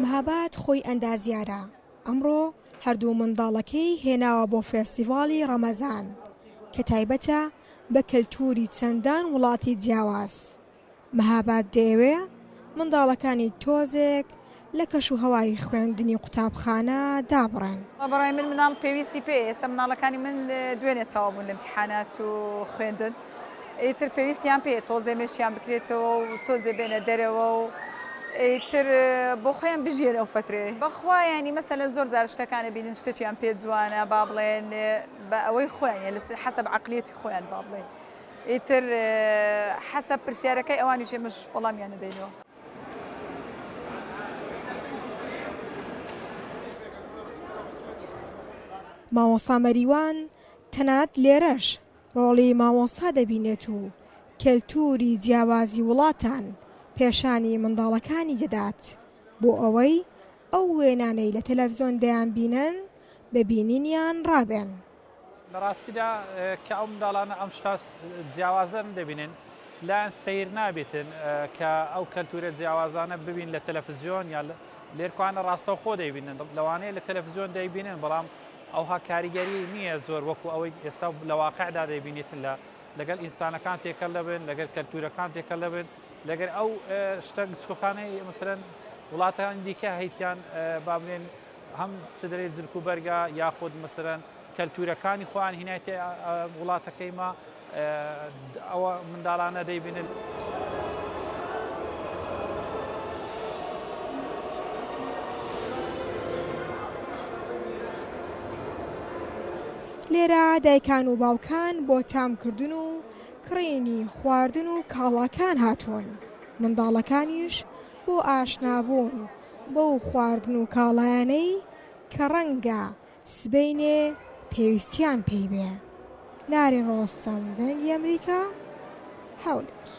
مهاباد خۆی ئەندازیارە، ئەمڕۆ هەردوو منداڵەکەی هێناوە بۆ فێستیڤاڵی ڕەمەزان کە تایبەتە بە کەلتووری چەندان وڵاتی جیاواز. مهاباد دەیەوێ منداڵەکانی تۆزێک لە کەشوهەوای خوێندنی قوتابخانە دابڕێن. بەڕای من مناڵ پێویستی پێیە، ئێستا مناڵەکانی من دوێنێ تەواو بوون لە ئیمتیحانات و خوێندن، ئیتر پێویستیان پێیە تۆزێ مێشکیان بکرێتەوە و تۆزێ بێنە دەرەوە و ئیتر بۆ خۆیان بژیێن ئەو فەترەیە. بەخوا یانی مەسەلەن زۆر جار شتەکان ئەبینن شتێکیان پێ جوانە با بڵێن بە ئەوەی خۆیان یان لەسەر حەسەب عەقلیەتی خۆیان با بڵێین ئیتر حەسەب پرسیارەکەی ئەوانیش ئێمەش وەڵامیان ئەدەینەوە. مامۆستا مەریوان تەنانەت لێرەش ڕۆڵی مامۆستا دەبینێت و کەلتووری جیاوازی وڵاتان پێشانی منداڵەکانی دەدات بۆ ئەوەی ئەو وێنانەی لە تەلەفزیۆن دەیانبینن بە بینینیان ڕابێن. لە ڕاستیدا کە ئەو منداڵانە ئەم شتە جیاوازە دەبینن لایان سەیر نابێتن کە ئەو کەلتورە جیاوازانە ببین لە تەلەفزیۆن یا لێرکوانە ڕاستەوخۆ دەیبینن لەوانەیە لە تەلەفزیۆن دەیبینن بەڵام ئەوها کاریگەری نییە زۆر وەکو ئەوەی ئێستا لە واقعدا دەیبینێتن لە لەگەڵ ئینسانەکان تێکەڵ دەبن لەگەر کەلتورەکان تێکەڵ دەبن لەگەر ئەو شتە گچکۆکانەی مەسەلەن وڵاتانی دیکە هەیتیان با بڵێن هەم چ دەرێ جلک و بەرگە یاخود مەسەلەن کەلتورەکانی خۆیان هینایتە وڵاتەکەی ما ئەوە منداڵانە دەیبینن. لێرە دایکان و باوکان بۆ تامکردن و کڕینی خواردن و کاڵاکان هاتوون، منداڵەکانیش بۆ ئاشنابوون بەو خواردن و کاڵایانەی کە ڕەنگە سبەینێ پێویستیان پێی بێ. نارین ڕۆستەم، دەنگی ئەمریکا، هەولێر.